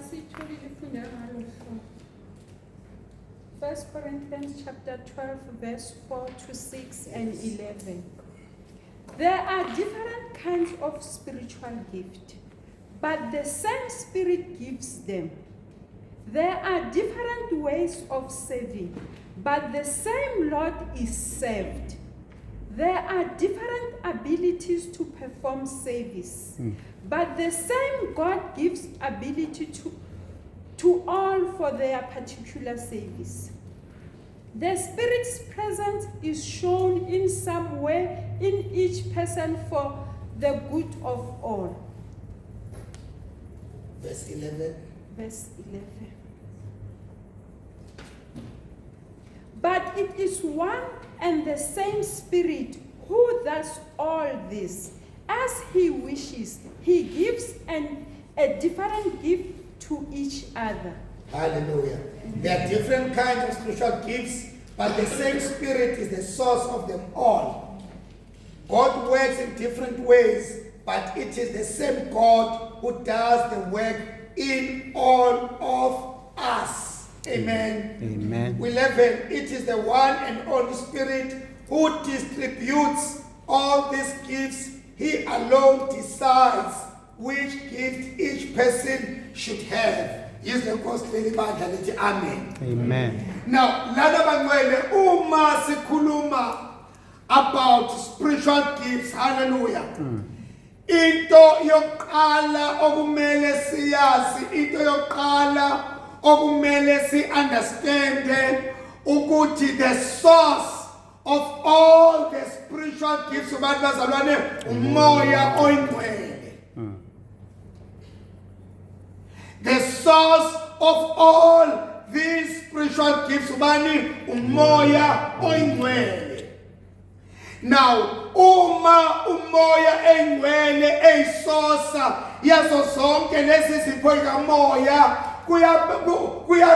Masiyitholile ifundeka ngalo hlobo. 1 Corinthians chapter 12 verse 4 to 6 and 11. There are different kinds of spiritual gift, but the same Spirit gives them. There are different ways of serving, but the same Lord is served. There are different abilities to perform service, but the same God gives ability to all for their particular service. The Spirit's presence is shown in some way in each person for the good of all. Verse 11. Verse 11. But it is one and the same Spirit who does all this. As he wishes, he gives a different gift to each other. Hallelujah. There are different kinds of spiritual gifts, but the same Spirit is the source of them all. God works in different ways, but it is the same God who does the work in all of us. Amen. Amen. 11. It is the one and only Spirit who distributes all these gifts. He alone decides which gift each person should have. Yizwe Nkosi leli bandla lithi amen. Amen. Now, lana bangcwele, uma sikhuluma about spiritual gifts, hallelujah. Into yokuqala okumele siyazi, into yokuqala okumele si understand ukuthi the source of all the spiritual gifts, abantu bazalwane, uMoya oyiNgcwele. The source of all these spiritual gifts ubani? UMoya oyiNgcwele. Now, uma uMoya eNgcwele eyisource yazo zonke lezi zipho kaMoya, kuya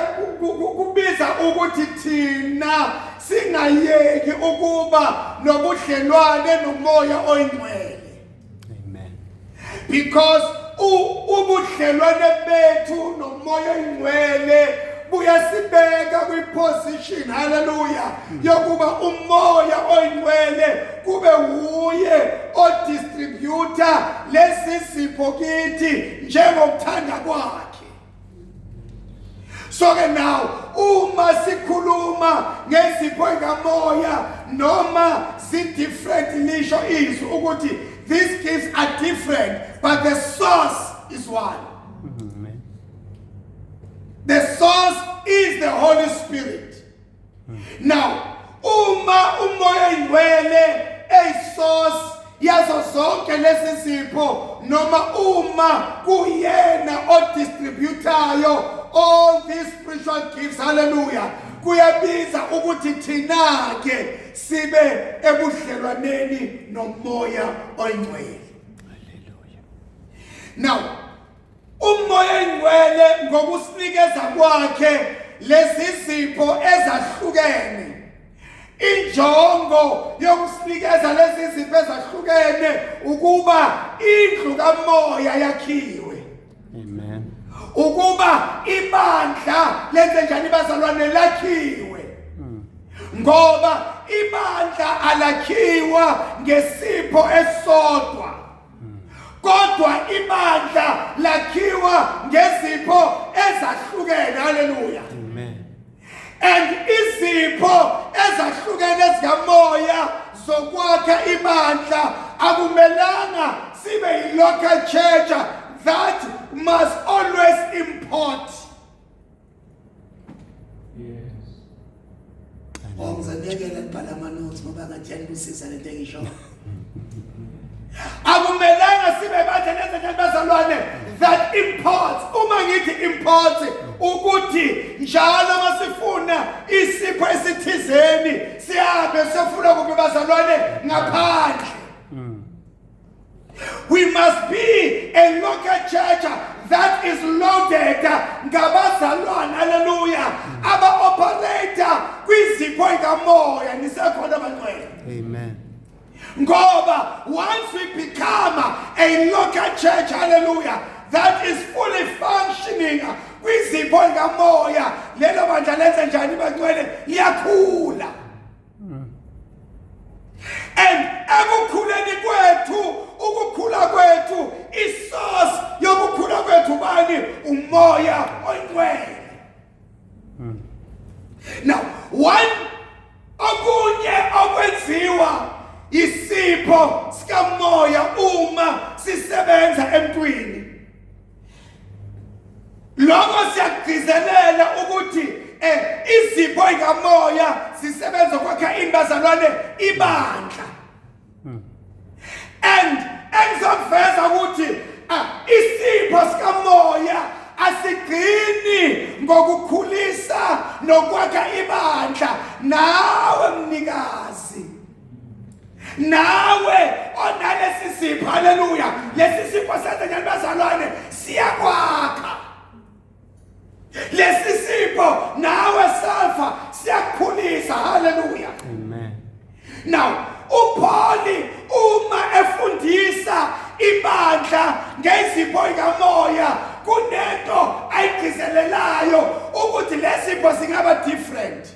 kubiza ukuthi thina singayeki ukuba nobudlelwane noMoya oyiNgcwele. Amen. Because ubudlelwane bethu noMoya oyiNgcwele buyasibeka kwiposition, hallelujah, yokuba uMoya oyiNgcwele kube wuye odistributor lesi sipho kithi njengokuthanda kwakhe. So ke now uma sikhuluma ngezipho kaMoya, noma si different, lisho izwi ukuthi these gifts are different, but the source is one. Amen. The source is the Holy Spirit. Now, uma uMoya oyiNgcwele eyisource yazo zonke lezi zipho, noma uma kuyena odistributayo all these spiritual gifts, hallelujah, kuyabiza ukuthi thina ke sibe ebudlelwaneni noMoya oyiNgcwele. Hallelujah. Now, uMoya oyiNgcwele ngokusinikeza kwakhe lezi zipho ezahlukene, injongo yokusinikeza lezi zipho ezahlukene ukuba indlu kaMoya yakhiwe. Amen. Ukuba ibandla lenze njani, bazalwane? Lakhiwe, ngoba ibandla alakhiwa ngesipho esisodwa, kodwa ibandla lakhiwa ngezipho ezahlukene, haleluya. Amen. And izipho ezahlukene zikaMoya zokwakha ibandla, akumelanga sibe yi-local church that must always import. Oh, ngizaniyekela nibhala ama-notes ngoba ngathi yanibusisa lento engisho. Akumelanga sibe bandla lenze, bazalwane, that imports. Uma ngithi imports, ukuthi njalo masifuna isipho esithizeni siyabe sifuna kuphi, bazalwane? Ngaphandle. We must be a local church that is loaded ngabazalwane, hallelujah, aba-operate kwizipho ikaMoya. Nisekhona, bangcwele? Amen. Ngoba once we become a local church, hallelujah, that is fully functioning kwizipho likamoya, lelo bandla lenze njani bangcwele? Liyakhula. And ekukhuleni kwethu, ukukhula kwethu, isource yokukhula kwethu bani? Umoya Oyingcwele. Now, one okunye okwenziwa isipho sikamoya uma sisebenza emntwini, lokho siyakugcizelela ukuthi izipho ikamoya sisebenza kwakha ini bazalwane? Ibandla. And engizokuveza ukuthi isipho sikamoya asigcini ngokukhulisa nokwakha ibandla. Nawe mnikazi, nawe onalesi sipho, haleluya, lesi sipho senze njani bazalwane? Siyakwakha lesi sipho. Nawe safa siyakukhulisa, haleluya. Amen. Now, uPaul uma efundisa ibandla ngezipho ikamoya, kunento ayigcizelelayo ukuthi lesipho singaba different,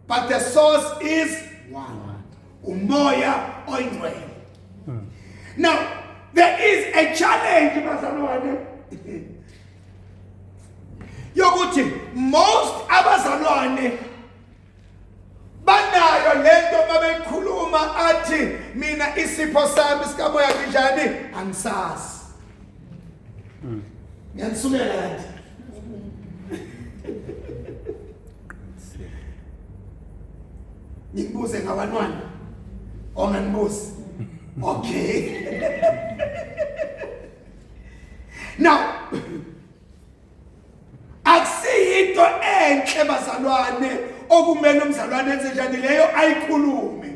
but the source is one, umoya Oyingcwele. Now, there is a challenge bazalwane yokuthi most abazalwane banayo lento mabekhuluma athi, "Mina isipho sami sikamoya kanjani angisazi." Ngiyanisukela kanti ngikubuze ngabantwana onganibuzi. Okay, now, akusiyinto enhle bazalwane okumele umzalwane enze njani leyo ayikhulume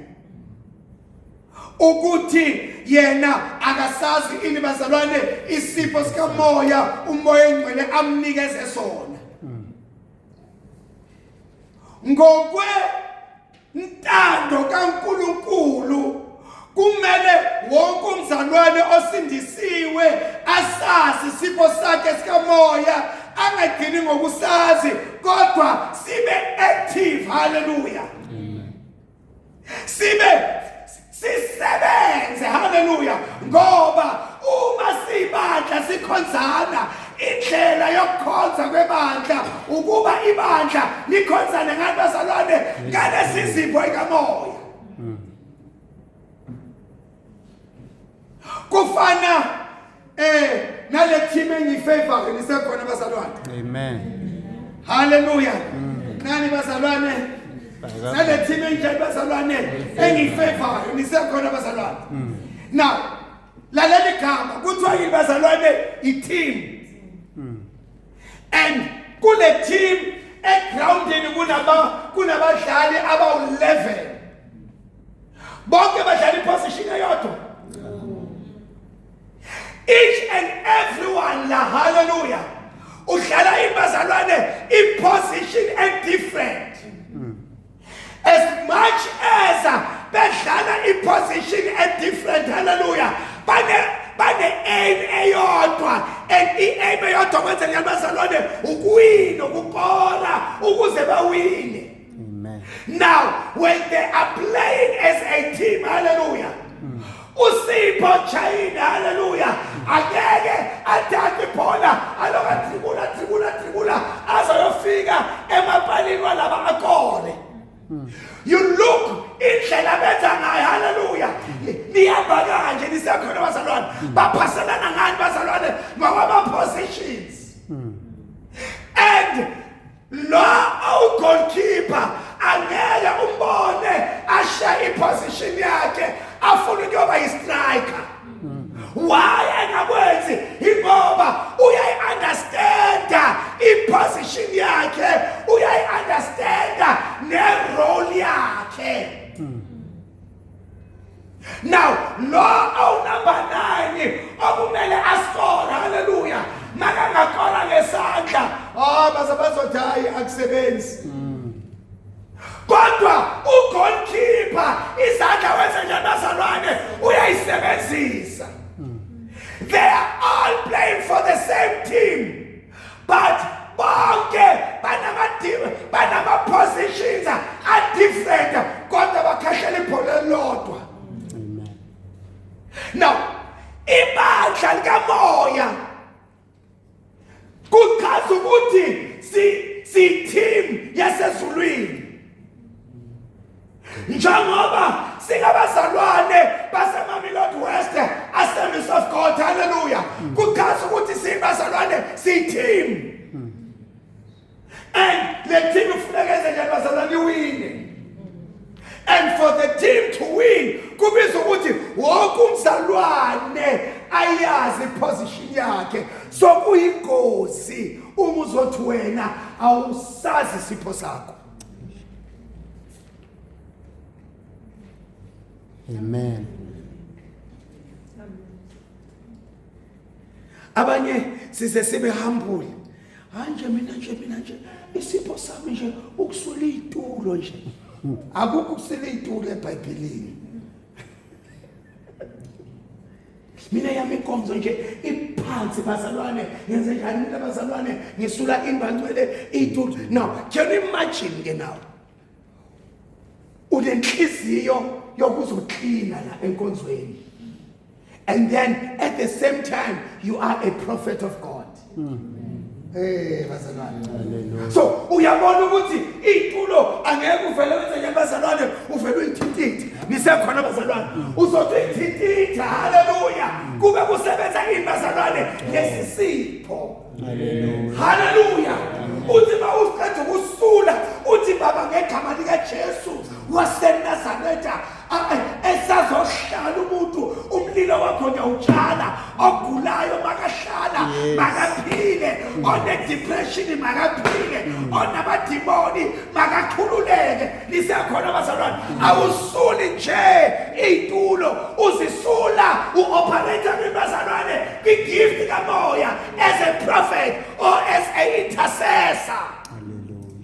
ukuthi yena akasazi ini bazalwane isipho sikamoya umoya Engcwele amnikeze sona. Ngokwe ntando kaNkuluNkulu, kumele wonke umzalwane osindisiwe asazi isipho sakhe sikamoya, angagcini ngokusazi kodwa sibe active, haleluya, sibe sisebenze, haleluya, ngoba uma sibandla sikhonzana, indlela yokukhonza kwebandla ukuba ibandla likhonzane ngani bazalwane? Ngalesi sipho ikamoya. Kufana nale team engiyifavor. Nisekhona bazalwane? Amen. Haleluya. Nani bazalwane, nale team enjani bazalwane engiyifavor? Nisekhona bazalwane? Now, lalela, igama kuthiwa yini bazalwane? I-team. And kule team egroundini kunabadlali abawu-11. Bonke badlala iposition eyodwa, each and everyone la, hallelujah, udlala ibazalwane iposition and different. As much as bedlala iposition and different, hallelujah, bane aim eyodwa, and i-aim eyodwa kwenzeka bazalwane ukuwina, ukukora ukuze bawine. Amen. Now, when they are playing as a team, hallelujah, uSipho Chaine, hallelujah, angeke athathe ibhola aloku adribula, dribula, dribula azoyofika emapalini walaba akore. You look indlela benza ngayo, hallelujah, nihamba kanje. Nisekhona bazalwane? Baphaselana ngani bazalwane? Ngokwama positions. And lo awu-goalkeeper angeke umbone ashiya iposition yakhe afuna ukuyoba yi-striker. Why engakwenzi? Ingoba uyayi-understanda iposition yakhe, uyayi-understanda ne-role yakhe. Now, lo awunumber 9 okumele ascore, hallelujah, makangakora ngesandla, ah, baze bazothi hayi, akusebenzi. Kodwa ugoalkeeper izandla wenze njani bazalwane? Uyayisebenzisa. They are all playing for the But bonke banama positions a different kodwa bakhahlela ibhola elilodwa. Amen. Now ibandla likamoya kuchaza ukuthi si team yasezulwini. Njengoba singabazalwane baseMamelodi West Assemblies of God, hallelujah, kuchaza ukuthi singabazalwane, siyi-team, and le team ifuneka yenze njani bazalwane? Iwine. And for the team to win kubiza ukuthi wonke umzalwane ayazi iposition yakhe. So kuyingozi uma uzothi wena awusazi isipho sakho. Amen. Abanye size sibe humble. Hayi nje mina nje, mina nje isipho sami nje ukusula itulo nje. Akukho ukusula itulo eBhayibhelini. Mina yami inkonzo nje iphansi bazalwane, ngenze njani mina bazalwane, ngisula imbangcwele itulo. Now can you imagine ke now unenhliziyo yokuzoklina la enkonzweni, and then at the same time you are a prophet of God? Eh bazalwane. Hallelujah. So uyabona ukuthi itulo angeke uvele wenze njani bazalwane, uvele uyithintithe. Nisekhona bazalwane? Uzothi uyithintitha, haleluya, kube kusebenza ini bazalwane? Lesi sipho. Hallelujah. Haleluya. Uthi mawuqeda ukusula uthi, "Baba, ngegama lika Jesu waseNazaretha, esazohlala umuntu, umlilo wakho ngiyawutshala. Ogulayo makahlala makaphile, one depression makaphile, onamadimoni makakhululeke." Lisekhona bazalwane? Awusuli nje itulo, uzisula uoperate kwibazalwane kwigift kamoya as a prophet or as a intercessor. Hallelujah.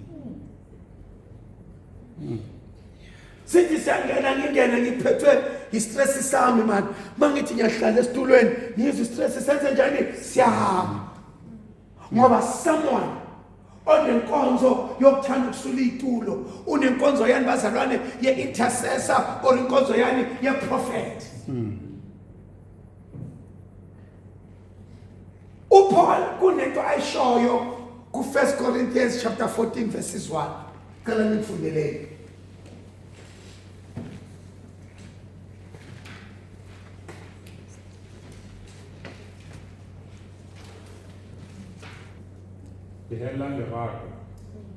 Sithi siyangena, ngingene ngiphethwe istress sami man, mangithi ngiyahlala esitulweni ngizwe istress senze njani? Siyahamba, ngoba someone onenkonzo yokuthanda ukusula itulo unenkonzo yani bazalwane? Ye-intercessor or inkonzo yani? Ye-prophet. uPaul kunento ayishoyo ku-1 Corinthians chapter 14 verses 1. Cela nifundeleni. Phehellang lerato.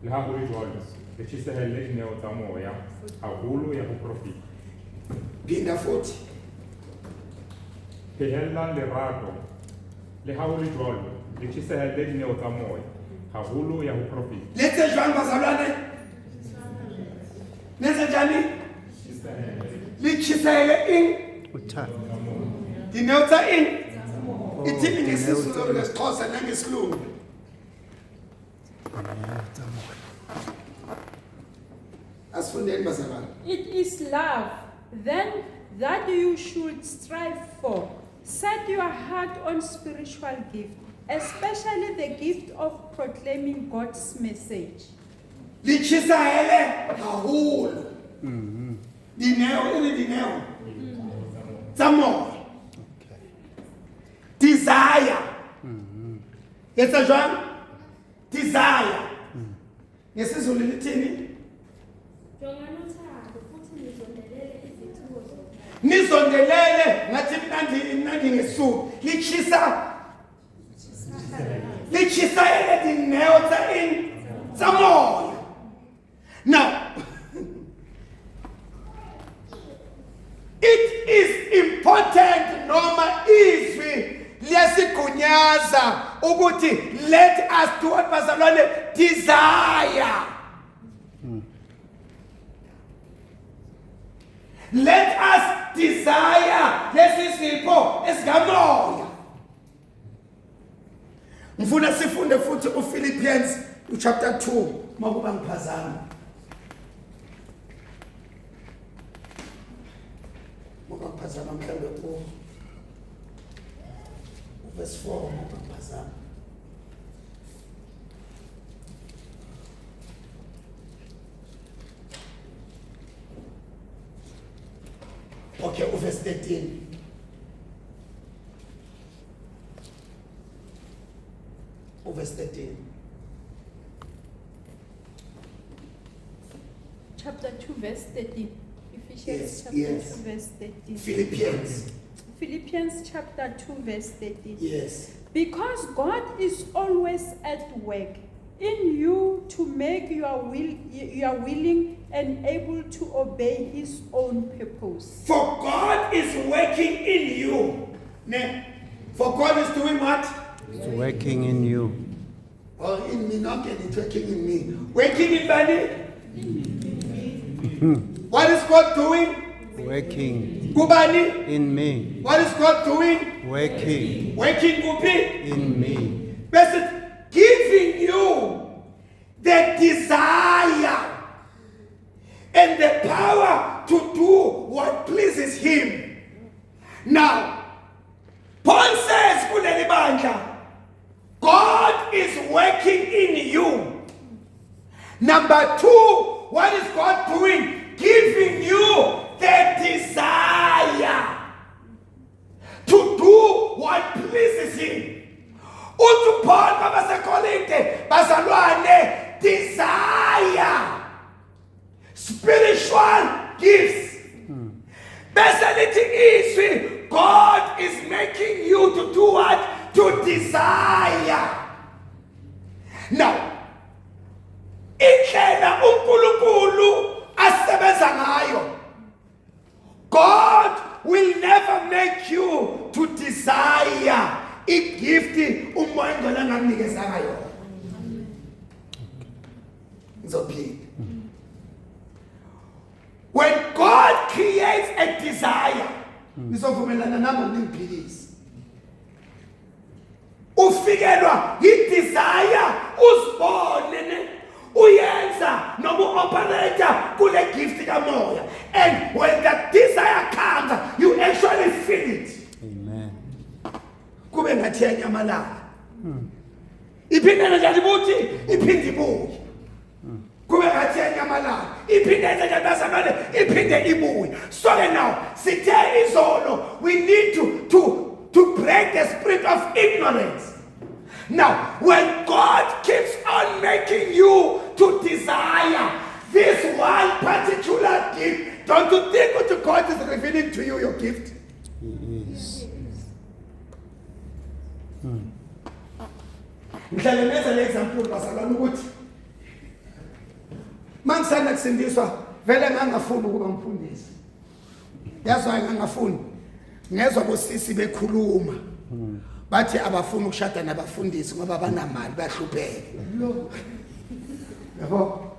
Le ha ho le jwalo, le tjhesehelle dineo tsa moya, haholo ya ho profeta. Phinda futhi. Phehellang lerato. Le ha ho le jwalo, le tjhesehelle dineo tsa moya, haholo ya ho profeta. Lenze jwang bazalwane? Lenze njani? Litjhisele eng? Uthando. Dineo tsa eng? Ithini ngesiZulu, ngesiXhosa nangesilungu? Tsa moya. Asifundeni bazalwane. It is love, then, that you should strive for. Set your heart on spiritual gift, especially the gift of proclaiming God's message. Litjhisele haholo dineo, e le dineo tsa moya. Okay. Desire. Etsa jwang? Desire. NgesiZulu lithini? Jongani uthando futhi nizondelele izithiwo zomoya. Nizondelele. Ngathi mnandi, mnandi ngesuthu. Litjhisa, litjhisele dineo tsa eng? Tsa moya. Now it is important, noma izwi liyasigunyaza ukuthi let us do what bazalwane? Desire. Let us desire lesi sipho esikamoya. Ngifuna sifunde futhi uPhilippians uchapter 2, makuba ngiphazama, ngoba ngiphazama mhlawumbe ku verse 4, ngoba ngiphazama. Uverse 13. Uverse 13. Chapter 2 verse 13. Ephesians Yes, chapter yes. 2 verse 13. Philippians. Philippians chapter 2 verse 13. Yes. Because God is always at work in you to make your will you are willing and able to obey his own purpose. For God is working in you. Ne? For God is doing what? It's working in you. Oh, in me, not getting it's working in me. Working in bani? What is God doing? Working Kubani? in me. What is God doing? Working Working kuphi? in me. Bese giving you the desire and the power to do what pleases him. Now, Paul says kuleli bandla, God is working in you. Number two, what is God doing? Giving you the desire to do what pleases him. Uthi Paul kwabaseKorinte, bazalwane, desire spiritual gifts. Bese lithi izwi, God is making you to do what? To desire. Now, indlela uNkulunkulu asebenza ngayo, God will never make you to desire igift uMoya oNgcwele angakunikezanga yona. Ngizophinda. When God creates a desire, nizovumelana nami ningiphikise. Ufikelwa i-desire uzibone ne uyenza noma uoperator kule gift kamoya, and when that desire comes you actually feel it. Amen. Kube ngathi iyanyamalala. Iphinde njani ukuthi iphinde ibuye. Kube ngathi iyanyamalala. Iphinde yenze njani bazalwane, iphinde ibuye. So ke now sithe izolo we need to break the spirit of ignorance. Now, when God keeps on making you to desire this one particular gift, don't you think that God is revealing to you your gift? He is. Ngihlale ngenza le example bazalwane ukuthi mangisanda kusindiswa vele ngangafuni ukuba umfundisi. Yazi why ngangafuni? Ngezwa bosisi bekhuluma. Bathi abafuni ukushada nabafundisi ngoba banamali bayahlupheka. Yabo?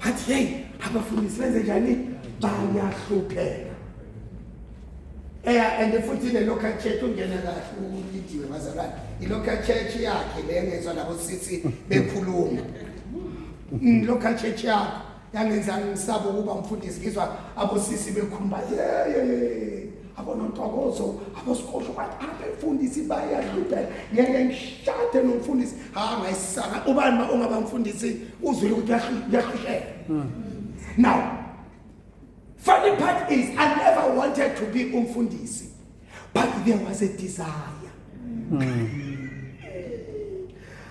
Bathi hey, abafundisi benze njani? Bayahlupheka. And futhi le local church ungena kahle ulidiwe bazalwane. I local church yakhe le ngezwa labo sisi bekhuluma. Local church yakho yangenza ngisaba ukuba umfundisi, ngizwa abosisi bekhuluma ye abonontokozo abosikosho bathi abefundisi bayahlupheka, ngeke ngishade nomfundisi. Ha, ngayisaka ubani ma ungaba umfundisi uzwile ukuthi uyahlusheka. Now, funny part is I never wanted to be umfundisi, but there was a desire.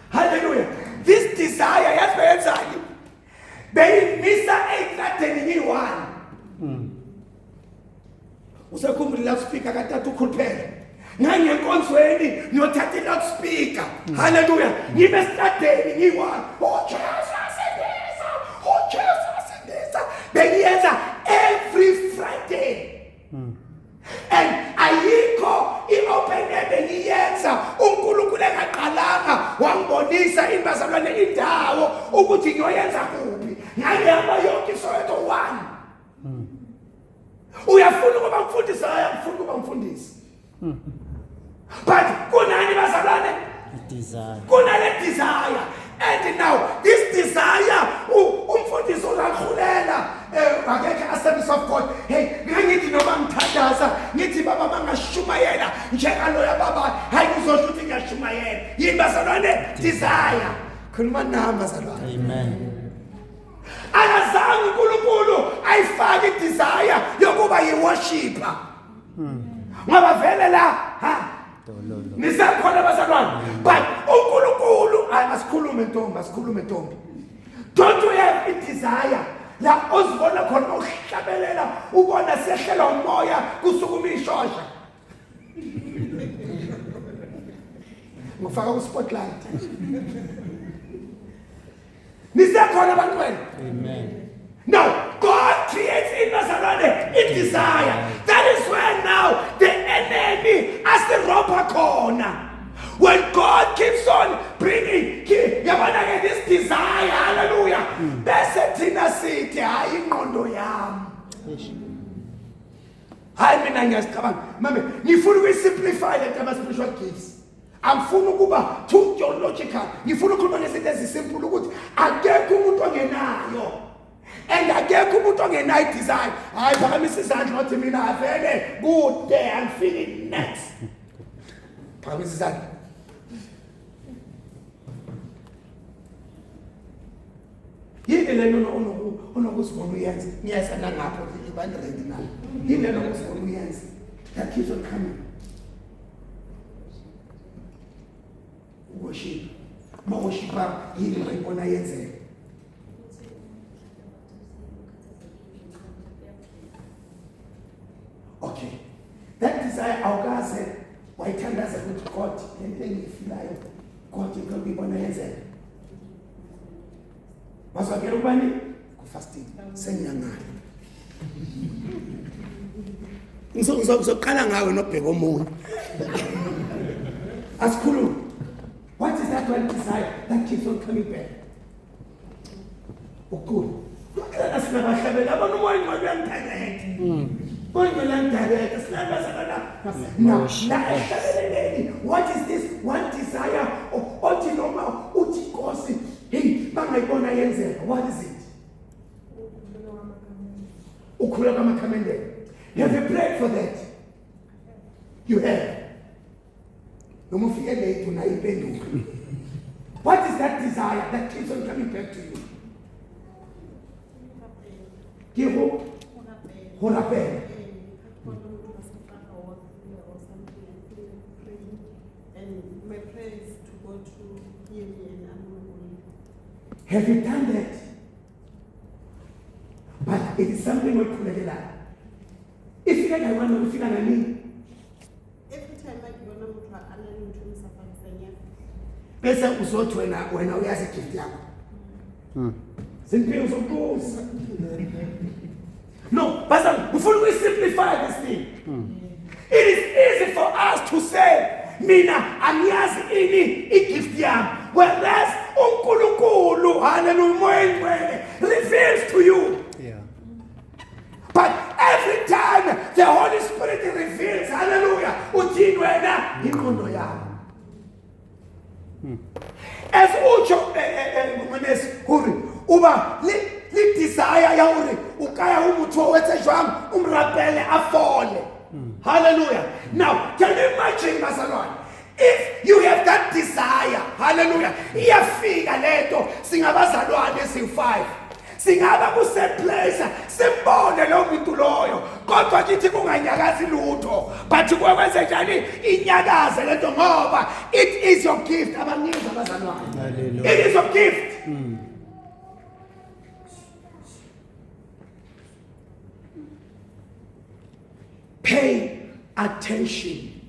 Hallelujah. This desire yazi beyenzani? Beyimisa ey'tradeni ngiyi-one. Usekhumbule loudspeaker katata ukhuluphele. Ngangenkonzweni ngiyothatha i-loudspeaker. Hallelujah. Ngime esitradeni ngiyi-one. Oh Jesu asindisa. Oh Jesu asindisa. Bengiyenza every Friday. And ayikho i-open air bengiyenza uNkulunkulu engaqalanga wangibonisa inibazalwane indawo ukuthi ngiyoyenza kuphi. Ngangihamba yonke iSoweto one. Uyafuna ukuba umfundisi? Hayi, angifuni ukuba umfundisi. But kunani bazalwane? Desire. Kunale desire. And now this desire umfundisi uzakhulela akekho Assemblies of God. Hey, ngithi noma ngithandaza ngithi baba mangashumayela njengaloya baba, hayi ngizosho ukuthi ngiyashumayela. Yini bazalwane? Desire. Khuluma nami bazalwane. Amen. Akazange Akazange uNkulunkulu ayifake idesire yokuba yiworshipper. Ngoba vele la ha nisekhona bazalwane, but uNkulunkulu asikhulume ntombi, asikhulume ntombi. Don't you have a desire la ozibona khona uhlabelela ubona sehlela umoya kusukuma ishosha ngifaka ku spotlight nisekhona abantwana. Amen. Now God creates in bazalwane a desire. That is where now the enemy asirobha khona. When God keeps on bringing, yabona ke this desire, hallelujah, bese thina sithi hayi ingqondo yami, hayi mina ngiyazicabanga mame, ngifuna ukuyisimplify le nto ama-spiritual gifts. Angifuni ukuba too theological, ngifuna ukukhuluma ngezinto ezisimple ukuthi akekho umuntu ongenayo and akekho umuntu ongenayo i-desire. Hayi, phakamisa izandla wathi mina vele kude angifiki next. Phakamisa izandla. Yini lena onokuzibona uyenza? Ngiyeza nangapho ibani ready na? Yini lena onokuzibona uyenza that keeps on coming? Worship. Ma worshipa yini oyibona yenzeka? Okay, that desire awukaze wayithandaza ukuthi God, lento engiyifilayo God ngicela ukuyibona yenzeka? Bazwakela ukubani kufasting sengiyangala. Ngizoqala ngawe nobheka omunye. Asikhulume. What is that one desire that keeps on coming back? Ukucula. Kuqala sinabahlabela abantu umoya ingcwele uyangidirect. Umoya ingcwele uyangidirect. Sinabazalwana. Now, la ehlabeleleni, what is this one desire othi noma uthi Nkosi, hey, bangayibona yenzeka. What is it? Ukhula kwamakhamendela. Have you prayed for that? You have. Noma ufike late unayo impendulo. What is that desire that keeps on coming back to you? Ke go go rapela. And my prayer is to God to hear me and I'm not going. Have you done that? But it is something oyikhulekelayo. Ifika ngayi-one ifika nanini? Every time I ke bona motho a na le ntho e mo sa fadisang ya fihla. Bese uzothi wena uyazi igift yakho. Simphiwe uzokubuza. No, Pastor, ufuna ukuyisimplify this thing. It is easy for us to say mina angiyazi ini igift yami, whereas uNkulunkulu, hallelujah, umoya oyingcwele reveals to you. But every time the Holy Spirit reveals, hallelujah, uthini wena? Ingqondo yami. As utsho ngwenesi hore uba le desire ya hore o ka ya ho motho o etse jwang o morapele a fole. Hallelujah. Now, can you imagine bazalwane? If you have that desire, hallelujah, iyafika lento singabazalwane siwu5. Singaba ku same place simbone lo muntu loyo, kodwa kithi kunganyakazi lutho, but kwenze njani inyakaze lento ngoba it is your gift. Abaningi abazalwane, Hallelujah. it is your gift. Pay attention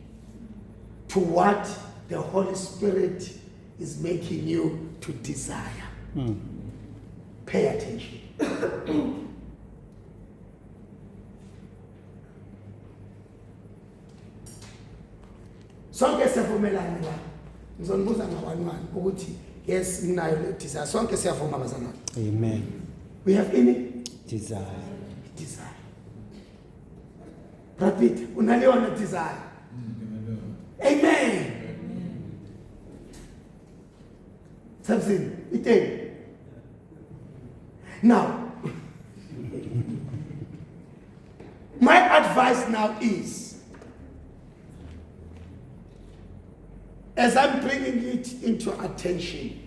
to what the Holy Spirit is making you to desire. Pay attention. Sonke siyavumelana la. Ngizonibuza nga-one one ukuthi yes nginayo le desire. Sonke siyavuma bazalwane. Amen. We have any Desire. desire. Rapid, unale yona desire. Amen. Samson, iteng. Now, my advice now is, as I'm bringing it into attention,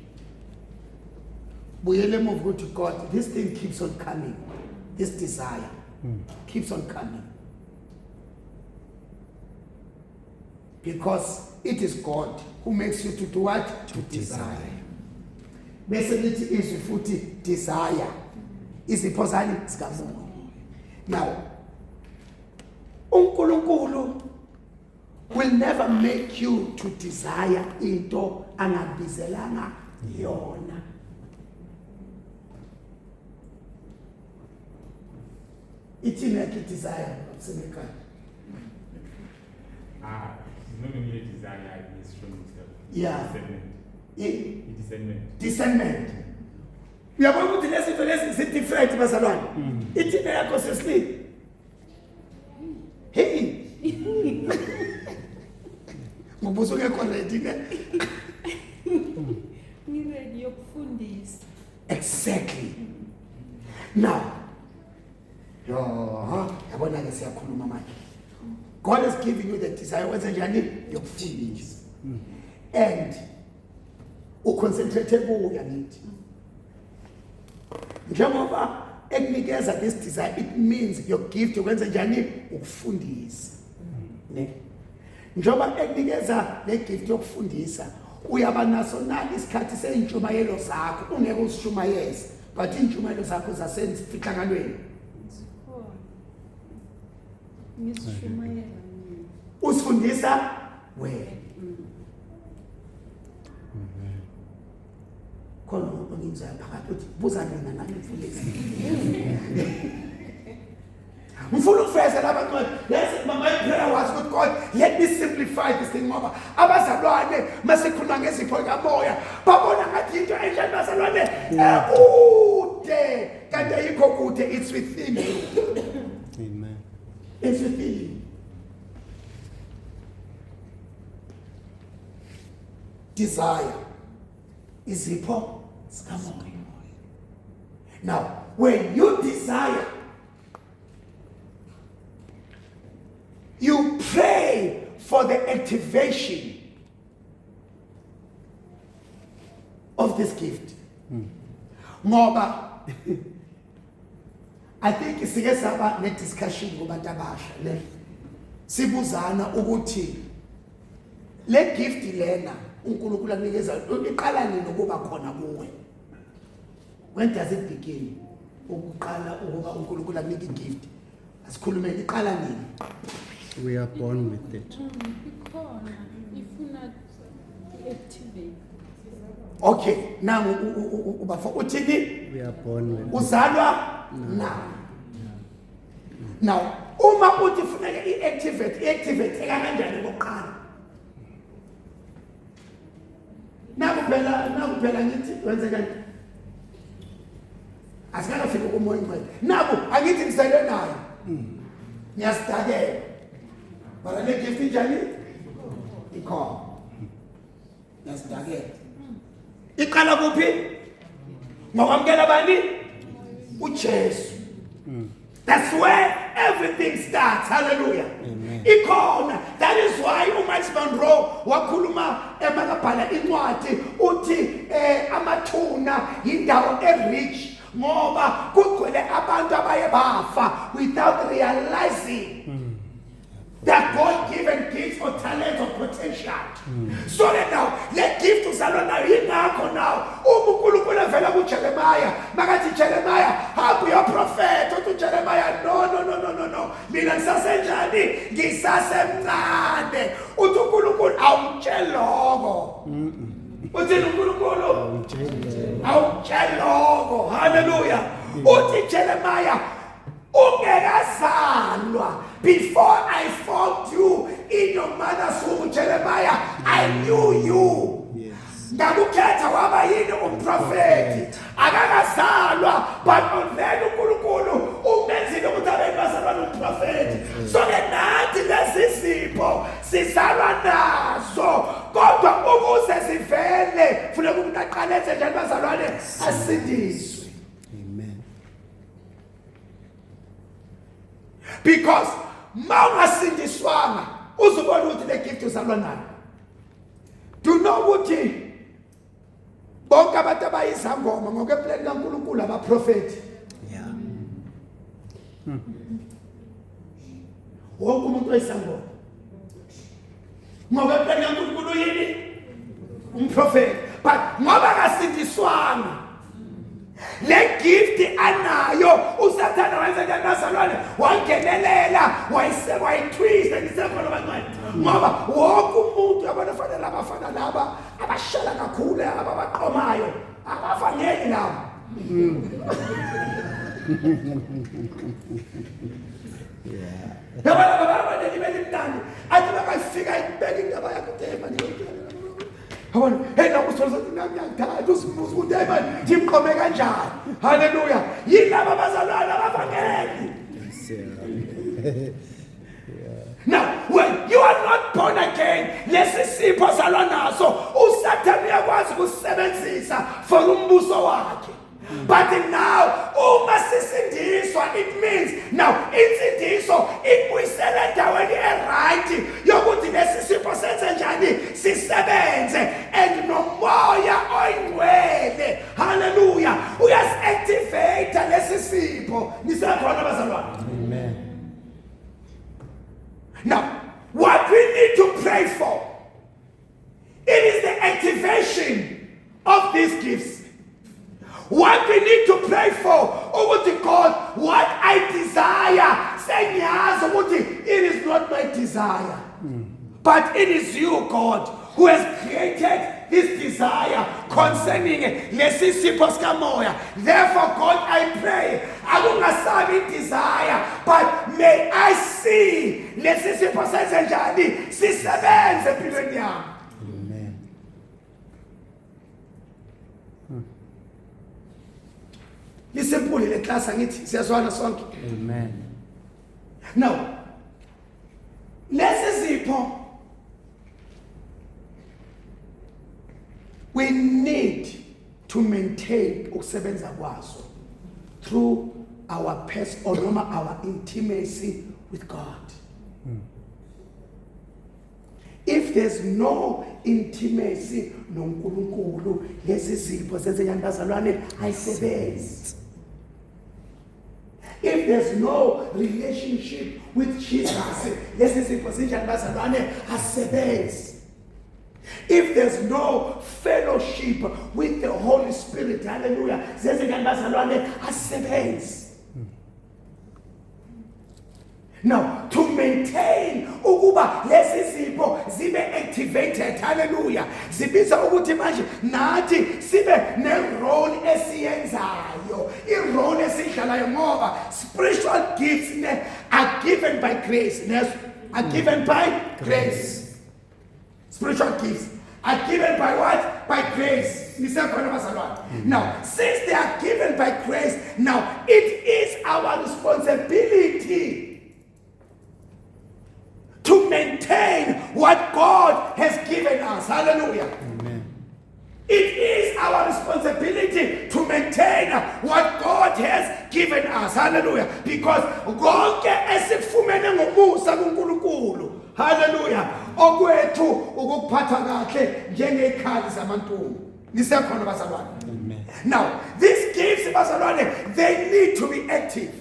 Buyele emuva ukuthi God, this thing keeps on coming. This desire keeps on coming. Because it is God who makes you to do what? To desire. Bese lithi izwi futhi desire. Izipho zani zikamoya. Now, uNkulunkulu will never make you to desire into angabizelanga yona. Ithini yakhe desire senekhaya? Ah, it's not only a desire, it's shown itself. Yeah. Discernment. I Discernment. Discernment. Uyabona ukuthi lezi zinto lezi zi-different bazalwane. Ithini yakho sesli? Hey. Ngobuso ungekho ready ne? Ngiready yokufundisa. Exactly. Now, yo, yabona ke siyakhuluma manje. God is giving you the desire wenze njani yokufundisa. And uconcentrate kuya ngithi. Njengoba ekunikeza this desire, it means your gift ukwenza njani ukufundisa. Ne? Njengoba ekunikeza le gift yokufundisa, uyaba naso na isikhathi seyintshumayelo zakho ungeke uzishumayeze, but intshumayelo zakho zasemfihlanganweni Zikhona. Ngizishumayela mina. usifundisa wena. Khona ongimzayo phakathi uthi buza mina nami mfundisi. Ngifuna ukufeza laba ncwadi. Yes, my prayer was with God, let me simplify this thing ngoba abazalwane masikhuluma ngezipho kamoya babona ngathi into enjani bazalwane ekude, kanti ayikho kude, it's within you. Amen. It's within you. Desire izipho zikamoya. Now, when you desire, you pray for the activation of this gift. Ngoba I think sike saba ne discussion kubantu abasha le, sibuzana ukuthi le gift lena uNkulunkulu akunikeza iqala nini ukuba khona kuwe? When does it begin? Ukuqala ukuba uNkulunkulu akunike igift. Asikhulumeni, iqala nini? We are born with it. Ikhona ifuna activate. Okay, nangu ubafo uthini? We are born with it. Uzalwa na. Now, uma uthi funeka i-activate, i-activate kanjani kokuqala? Naku phela ngithi wenze kanjani? Asikakafiki kumoya ingcwele. Naku angithi ngiselwe nayo. Ngiyasidakela. Mara le gift injani? Ikhona. Ngiyasidakela. Iqala kuphi? Ngokwamukela bani? uJesu. That's where everything starts. Hallelujah. Ikhona. That is why uMiles Monroe wakhuluma emakabhala incwadi uthi amathuna yindawo erich ngoba kugcwele abantu abaye bafa without realizing that God-given gifts or talents or potential. So that now, let gift uzalwa nayo yingakho now. Uma uNkulunkulu evela kuJeremiah, makathi Jeremiah, hamba uyoprofetha, uthi uJeremiah, no, no, no, no, no, no. Mina ngisasenjani? Ngisasemncane. Uthi uNkulunkulu awumtsheli lokho. Uthini uNkulunkulu? Awumtsheli lokho. Hallelujah. Uthi Jeremiah, ungekazalwa, before I formed you in your mother's womb, Jeremiah, I knew you. Yes. Ngakukhetha waba yini umprofeti. Akakazalwa, but on then uNkulunkulu umenzile ukuthi abe bazalwa nomprofeti. So ke nathi lezi zipho sizalwa nazo, kodwa ukuze zivele funeka umuntu aqale enze njani bazalwane? Asindiswe. Amen. Because mawungasindiswanga uzobona ukuthi le gift uzalwa nayo. Do you know ukuthi Bonke abantu abayizangoma ngokweplani kaNkulunkulu abaprofeti. Yeah. Wonke umuntu oyisangoma ngokweplani kaNkulunkulu yini? Umprofeti. But ngoba akasindiswanga, le gift anayo uSathane wenza njani bazalwane? Wangenelela, wayitwista. Ngisekhona bangcwele? Ngoba wonke umuntu yabona, fanele abafana laba abashala kakhulu, ababaqomayo, abavangeli labo. Yabona baba limnandi, athi bakayifika ibeka indaba yakho, manje yabona, hey, la usithola ukuthi nami ngiyakuthanda, usibuza ukuthi hey man, ngimqome kanjani? Haleluya! Yilaba abazalwane abavangeli. Now, when you are not born again, lesi sipho zalwa naso, uSathane uyakwazi ukusebenzisa for umbuso wakhe. But now, uma sisindiswa, it means now insindiso ikubuyisela endaweni e-right yokuthi lesi sipho senze njani? Sisebenze. And noMoya oyiNgcwele, haleluya, uyasi-activate lesi sipho. Nisekhona bazalwane? Amen. Now, what we need to pray for, it is the activation of these gifts. What we need to pray for, ukuthi God, what I desire, sengiyazi ukuthi it is not my desire, but it is you, God, who has created this desire concerning lesi sipho sikamoya. Therefore, God, I pray, akungasabi desire, but may I see lesi sipho senze njani? Sisebenze empilweni yami. Amen. Isimple le class, angithi siyazwana sonke? Amen. Now, lesi sipho, we need to maintain ukusebenza kwaso through our pers or noma our intimacy with God. If there's no intimacy noNkulunkulu, lezi zipho zenze njani bazalwane? Ayisebenzi. If there's no relationship with Jesus, lezi zipho zinjani bazalwane? Asebenzi. If there's no fellowship with the Holy Spirit, hallelujah, zenze njani bazalwane? Asebenzi. Now, to maintain ukuba lezi zipho zibe activated, hallelujah, zibiza ukuthi manje nathi sibe ne-role esiyenzayo, i-role esiyidlalayo, ngoba spiritual gifts ne are given by grace, ne are given by grace. Spiritual gifts are given by what? By grace. Nisekhona bazalwane? Now, since they are given by grace, now it is our responsibility to maintain what God has given us. Hallelujah. Amen. It is our responsibility to maintain what God has given us. Hallelujah. Because konke esikufumene ngomusa kuNkulunkulu. Hallelujah. Okwethu ukuphatha kahle njengezikhali zamantungu. Nisekhona bazalwane? Amen. Now, these gifts bazalwane, they need to be active.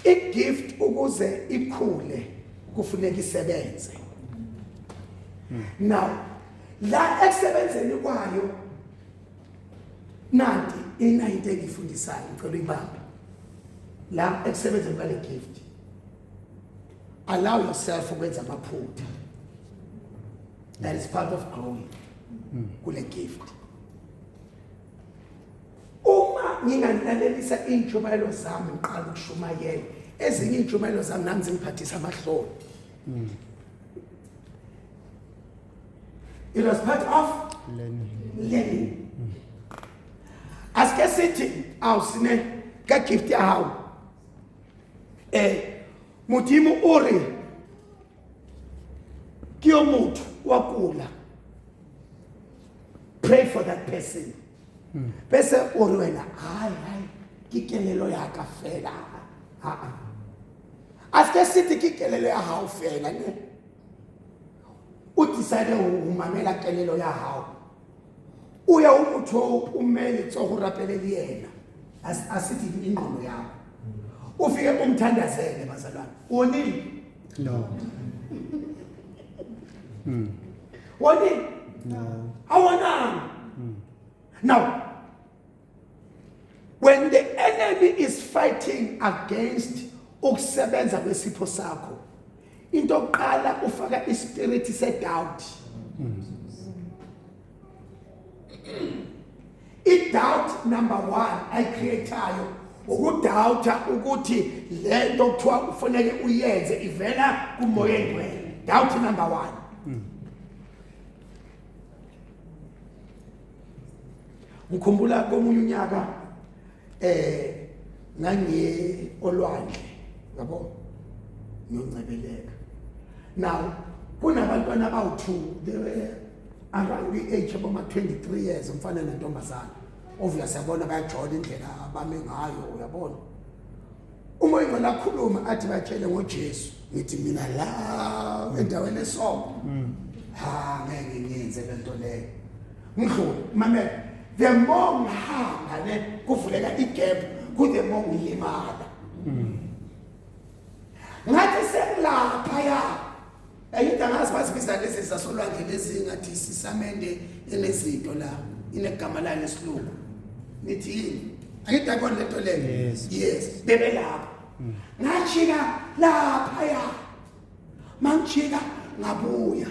I-gift ukuze ikhule kufuneka isebenze. Now, la ekusebenzeni kwayo, nanti ina into engifundisayo, ngicela uyibambe. La ekusebenzeni kwale gift, allow yourself ukwenza amaphutha. That is part of growing kule gift. Uma nginganilalelisa iy'ntshumayelo zami, ngiqala ukushumayela, ezinye iy'ntshumayelo zami nami zingiphathisa amahloni. It was part of Learning. Learning. Asike sithi awusine ka gift ya hao, Modimo o re ke yo motho wa kula, pray for that person, bese o re wena, hayi hayi, ke kelelo ya ka fela. A a. Asike sithi ke kelelo ya hao fela ne. O decide ho mamela kelelo ya hao. O ya o motho o mme letsogo rapele le yena. Asithi ingqondo yakho. Ufike umthandazele bazalwane. Wonile? No. Wonile? No. Awonanga. Now, when the enemy is fighting against ukusebenza kwesipho sakho, into yokuqala ufaka ispirit se-doubt. I-doubt number one ayicreatayo ukudoubta ukuthi lento kuthiwa ufanele uyenze ivela kumoya engcwele. Doubt number one. Ngikhumbula komunye unyaka ngangiye olwandle yabo ngiyoncebeleka. Now kunabantwana abawu2, they were around the age of about 23 years, umfana nentombazana. Obviously yabona bayajola indlela abame ngayo uyabona. Uma ingcwele akhuluma athi batshele ngoJesu, ngithi mina la endaweni esonto. Ha ngeke ngiyenze lento leyo. Ngidlule mamela, the more ngihamba ne kuvuleka igap, ku the more ngilimala. Ngathi sengilapha ya. Ayida angazi bazibiza lezi zasolwandle lezi ngathi sisamende enezinto la inegama layo lesilungu. Nithi yini? Angida yabona lento leyo. Yes. Yes, bebe lapha. Ngajika lapha ya. Mangijika ngabuya.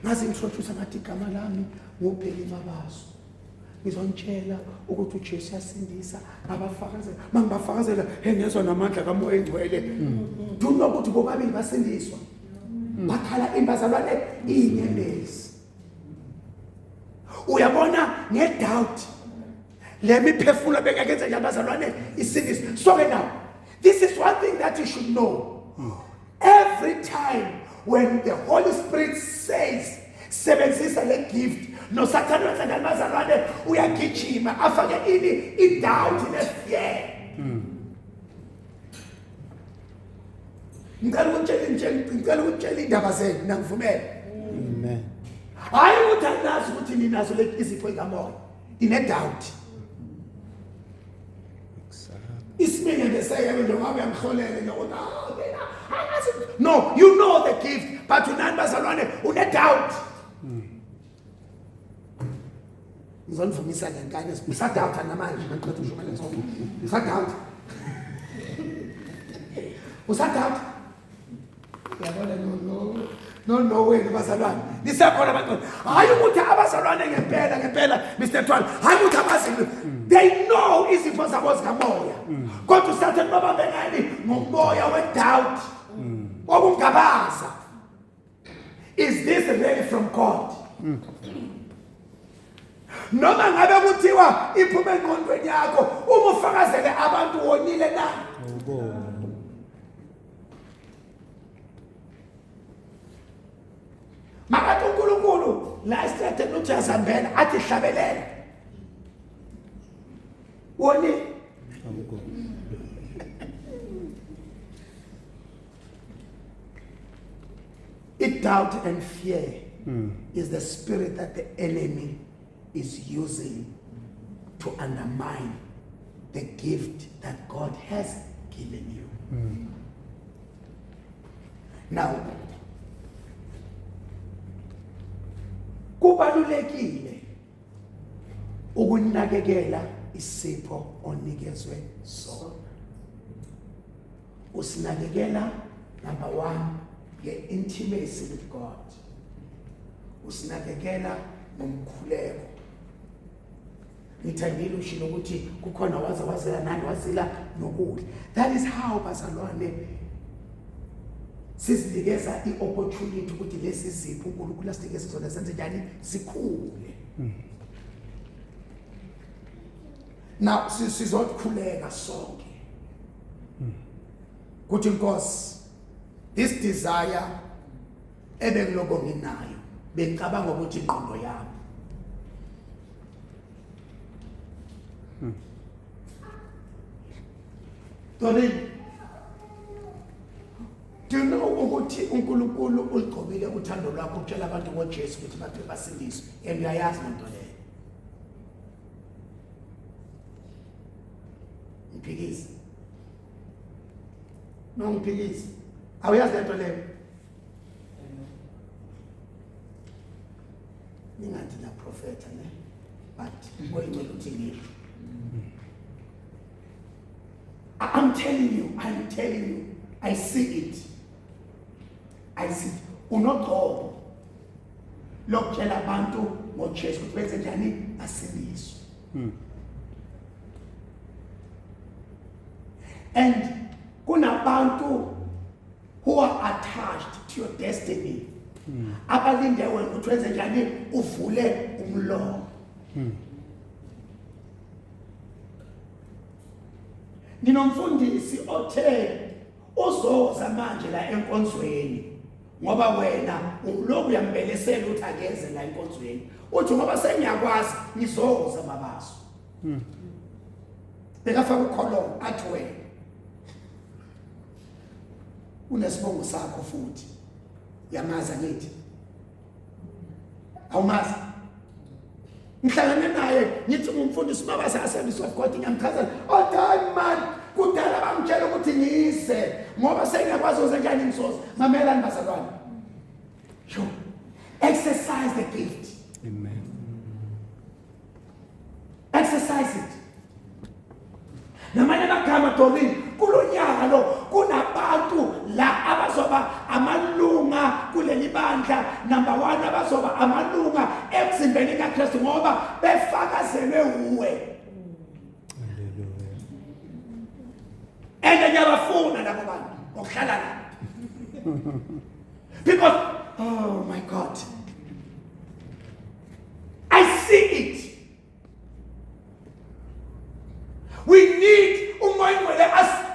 Ngazi introduce ngathi igama lami nguBheki Mabaso. Ngizonitshela ukuthi uJesu uyasindisa, ngabafakazela. Mangibafakazela ngezwa namandla kaMoya engcwele. Do you know ukuthi bobabili basindiswa? Bakhala imbazalwane inyembezi. Uyabona ngedoubt le miphefumulo bekakenze nje abazalwane isindiswe. So ke now this is one thing that you should know. Every time when the Holy Spirit says sebenzisa le gift, no Sathane wenza njani bazalwane? Uyagijima afake ini i-doubt ne-fear. Ngicela ukutshela indaba zenu nangivumela. Amen. Hayi ukuthi anazi ukuthi ninazo le izipho zikamoya. Ine doubt. Isimile ngeseke nje ngoba uyangihlolela nje ukuthi mina angazi. No, you know the gift, but unani bazalwane une doubt. Ngizonivumisa ngenkani, ngisadoubt namanje ngiqeda ushumayela sonke. Ngisadoubt. Usadoubt. Uyabona no wena bazalwane. Nisekhona abantwana. Hayi ukuthi abazalwane ngempela ngempela Mr Twala. Hayi ukuthi abazi. They know izipho zabo zikamoya. Kodwa uSathane babambe ngani ngomoya we-doubt. Okungabaza. Is this really from God? Noma ngabe kuthiwa iphume engqondweni yakho, uma ufakazele abantu wonile na? Makathi uNkulunkulu la esitradeni uthi uyazambela athi hlabelela. Wonile. It doubt and fear is the spirit that the enemy is using to undermine the gift that God has given you. Now, kubalulekile ukunakekela isipho onikezwe sona. Usinakekela number one nge-intimacy with God. Usinakekela ngomkhuleko. Ngithandile ushilo ukuthi kukhona waze wazila nani wazila nokudla. That is how bazalwane sizinikeza i-opportunity ukuthi lesi zipho uNkulunkulu asinikeze zona senze njani sikhule. Now sizokhuleka sonke. Kuthi Nkosi, this desire ebengiloko nginayo bengicabanga ukuthi ingqondo yami. Tony, Do you know ukuthi uNkulunkulu uligcobile uthando lwakho ukutshela abantu ngoJesu ukuthi bathi basindiswe and uyayazi lento leyo. Ngiphikise. No ngiphikise. Awuyazi lento leyo. Ningathi na profeta ne but oyingcwele uthi ngisho. I'm telling you, I'm telling you, I see it. I see it. Unogcobo lokutshela abantu ngoJesu ukuthi benze njani basindiswe. And kunabantu who are attached to your destiny. Abalinde wena ukuthi wenze njani uvule umlomo. Nginomfundisi othe uzoza manje la enkonzweni ngoba wena uloku uyambelesela ukuthi akeze la enkonzweni uthi ngoba sengiyakwazi ngizoza mabaso bekafaka ukholo athi wena unesibongo sakho futhi yamazi angithi awumazi ngihlangane naye ngithi ngumfundisi ubaba Assemblies of God ngiyamchazela oh time man kudala bangitshela ukuthi ngiyise ngoba sengiyakwazi uze njani ngizoza mamelani bazalwane sure exercise the gift. Amen. Exercise it. Namanye amagama Doreen kulonyaka lo kunabantu la abazoba amalunga kuleli bandla number 1 abazoba amalunga emzimbeni kaKristu ngoba befakazelwe uwe. Hallelujah. And ngiyabafuna labo bantu ngokuhlala la. Because oh my God, I see it. We need umoya ongcwele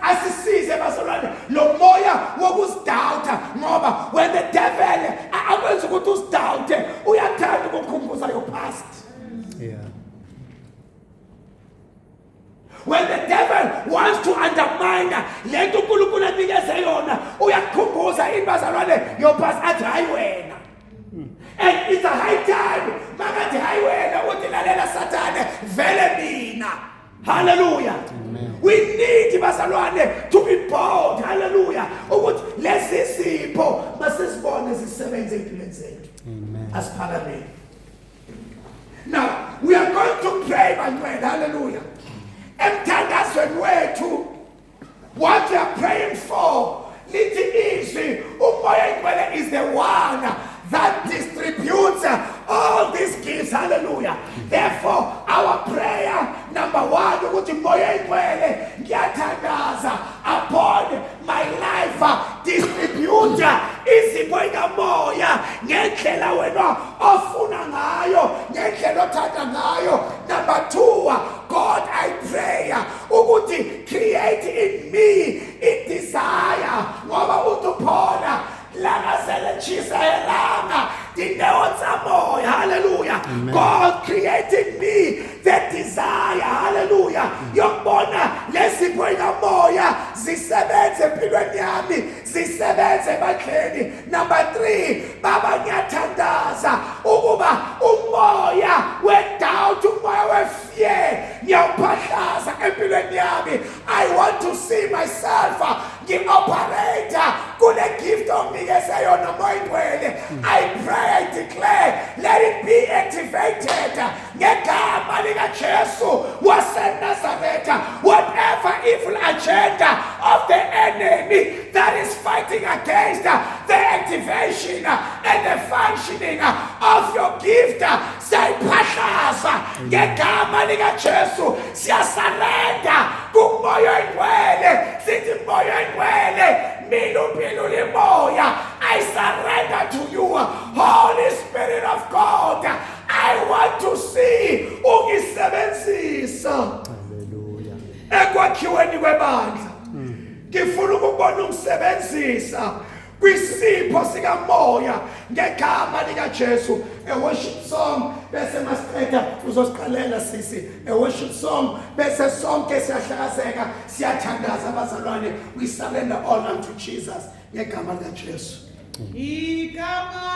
asisize bazalwane lo moya wokuzidoubta ngoba when the devil akwenza ukuthi uzidoubte uyathanda ukukhumbuza your past. Yeah. When the devil wants to undermine lento uNkulunkulu anikeze yona uyakukhumbuza bazalwane your past athi hayi wena. And it's a high time makathi hayi wena uthi lalela Sathane vele mina. Hallelujah. Amen. We need bazalwane to be bold. Hallelujah. Ukuthi lesi sipho masisibone sisebenze empilweni zethu. Amen. Asiphakameni. Now we are going to pray bangcwele. Hallelujah. Emthandazweni wethu what we are praying for lithi izwi umoya ongcwele is the one that distributes all these gifts. Hallelujah. Therefore our prayer number 1 ukuthi moya ongcwele ngiyathandaza upon my life distribute izipho ikamoya ngendlela wena ofuna ngayo ngendlela othanda ngayo. Number 2, God I pray ukuthi create in me a desire ngoba uThuphola langazele tshiselanga dineo tsa moya. Hallelujah. Amen. God created me the desire. Hallelujah. Yokubona lesipho ikamoya zisebenze empilweni yami zisebenze ebandleni. Number 3, baba ngiyathandaza ukuba umoya we-doubt umoya we-fear ngiyawuphahlaza empilweni yami. I want to see myself ngi-operate kule gift onginikeze yona moya ongcwele. I pray, I declare, let it be activated ngegama likaJesu waseNazaretha. Whatever evil agenda of the enemy that is fighting against the activation and the functioning of your gift, siyayiphahlaza ngegama likaJesu. Siyasurrender kumoya ongcwele. Sithi moya ongcwele mina impilo lemoya I surrender to you, Holy Spirit of God. I want to see ungisebenzisa. Hallelujah. Ekwakhiweni kwebandla. Ngifuna ukubona ungisebenzisa Kwisipho sikamoya ngegama likaJesu. A worship song bese masiqeda uzosiqalela sisi a worship song bese sonke siyahlakazeka siyathandaza abazalwane. We surrender all unto Jesus ngegama likaJesu. Igama.